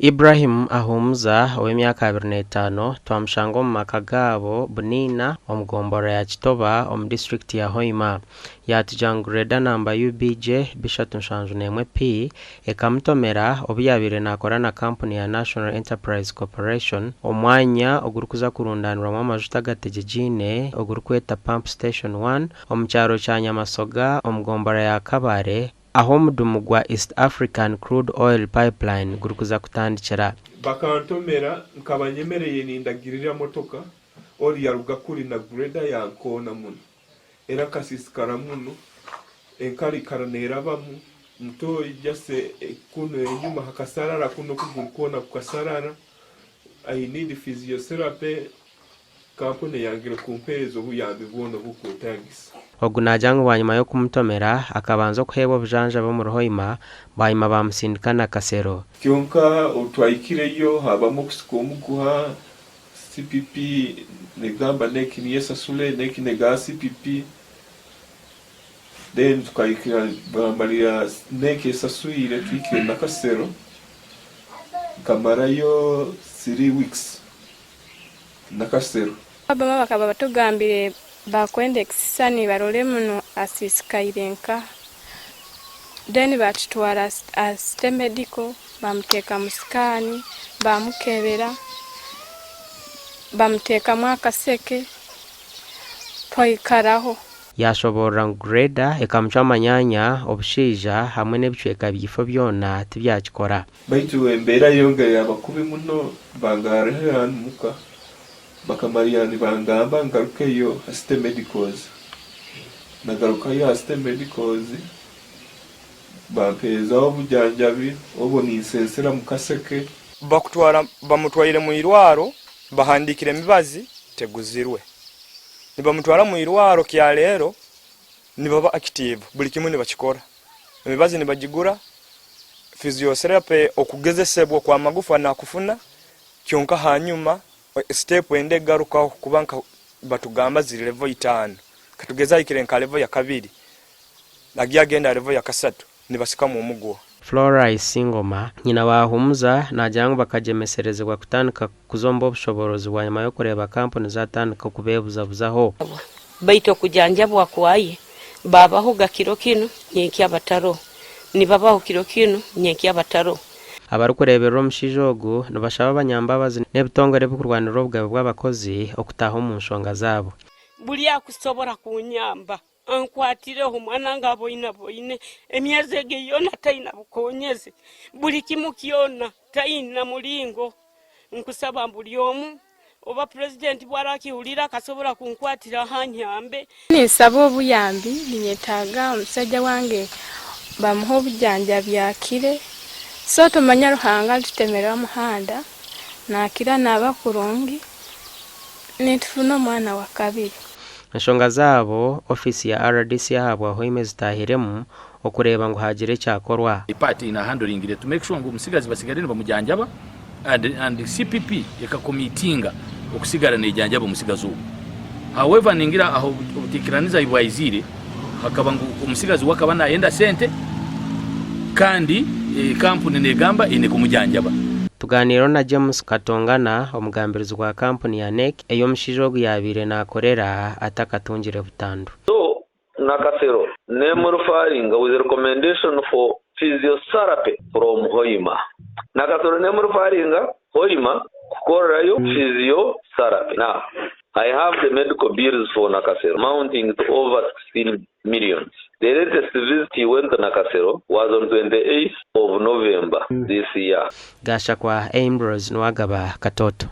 Ibrahim Ahumuza ow'emyaka 25 twamushanga omu maka gaabo Buniina omu gomborora ya Kitoba omu disiturikiti ya Hoima. Yaatugira ngu grader namba UBJ 371 P ekamutomera obu yaabaire naakora na kampuni ya National Enterprise Corporation omu mwanya ogurikuza kurundaanirwamu amajuta agategyegyeine ogurikweta Pump Station One omu kyaro kya Nyamasoga omu gomborora ya Kabale ahu omudumu gwa East African Crude Oil Pipeline gurikuza kutandikira. Bakantomera, nkaba nyemereire nindagirira motoka, ori yaruga kuri na grader yankoona muno era nkasiisikara muno, enkari ekara neerabamu, mutoyi just kunu enyima hakasarara kunu okuguru kwona kukasarara, I need physiotherapy. Kampuni eyangire kumpeereza obuyambi bwona obukwetagisa. Ogu naagira ngu bwanyima y'okumutomera akabanza okuheebwa obujanjabi omuri Hoima bwanyima baamusindika Nakasero. Kyonka obu twahikireyo haabamu okusika omuguha, CPP negamba NEC niyo esasule, NEC negamba CPP, then tukahikira bamariira NEC esaswire tuhikire Nakasero, nkamarayo 3 weeks. Nakasero. Abamwe bakaba batugambire bakwenda ekisisani barole muno asisikaire nkaha then batutwara aha city medical bamuteka mu scan bamukebera bamutekamu akaseke twaikaraho. Yaashoboorora ngu grader ekamucwa amanyaanya, obushaija hamwe n'ebicweka by'eifo byona tibyakikora. Baitu embeera yongera yaaba kubi muno, bangarraho hanu muka. Bakamalirra nibangamba ngarukeyo ha City Medicals. Nagarukayo ha City Medicals, bampeerezaho obujanjabi obwo ninsensera mu kaseke. Bakutwara bamutwaire mu irwaro bahandiikire emibazi teguzirwe. Nibamutwara mu irwaro kyaleero nibaba active buli kimwe nibakikora. Emibazi nibagigura, physiotherapy okugezesebwa okw'amagufa nakufuna kyonka hanyuma step endi egarukaho kuba nka batugamba ziri level itaano katugeze ahikire nka level yakabiri agiye agenda aha level yakasatu nibasikamu omuguha. Flora Isingoma, nyina wa Humuza naagira ngu bakagyemeserezibwa kutandika kuza omu b'obushoboorozi bwanyima y'okureeba kampuni zaatandika okubeebuzabuzaho. Baitu okujanjabwa kwaye babahoga kiro kinu nyenkya bataroho, nibabaho kiro kinu nyenkya bataroho. Abarikureeberera omushaija ogu nibashaba abanyambabazi n'ebitongore ebirikurwanirira obugabe bw'abakozi okutaaha omu nshonga zaabo. Buri akusobora kunyamba ankwatireho omwana wange aboinaboine emyezi egi yoona taina bukonyezi buri kimu kyona taina muringo nkusaba buri omu oba purezidenti bu arakihurira akasobora kunkwatiraho anyambe. Ninsaba obuyambi ninyetaaga omusaija wange bamuhe obujanjabi akire so tumanya Ruhanga alitutemera omuhanda nakira naba kurungi nitufuna omwana wakabiri. Enshonga zaabo, ofiisi ya rdc ahabwa Hoima ezitaahiremu okureeba ngu haagira ekyakorwa. Part eine ahandlingire to make sure ngu omutsigazi batsigare nibamujanjaba and and CPP ekakomitinga okusigara nejanjaba omutsigazi ogwo. However ningira aho obutikiraniza ahi bwaiziire hakaba ngu omutsigazi we akaba nayenda sente kandi kampuni negamba eine kumujanjaba. Tugaaniireho na James Katongana, omugambirizi wa kampuni ya NEC ei omushaija ogu yaabaire naakorera atakatungire butandu. So Nakasero name referring with recommendation for physiotherapy from Hoima. Nakasero name referring Hoima kukorerayo physiotherapy. Now, I have the medical bills for Nakasero amounting to over 16 millions. The latest visit he went to Nakasero was on 28th of November this year. Gashakwa Ambrose Nuwagaba, Katoto.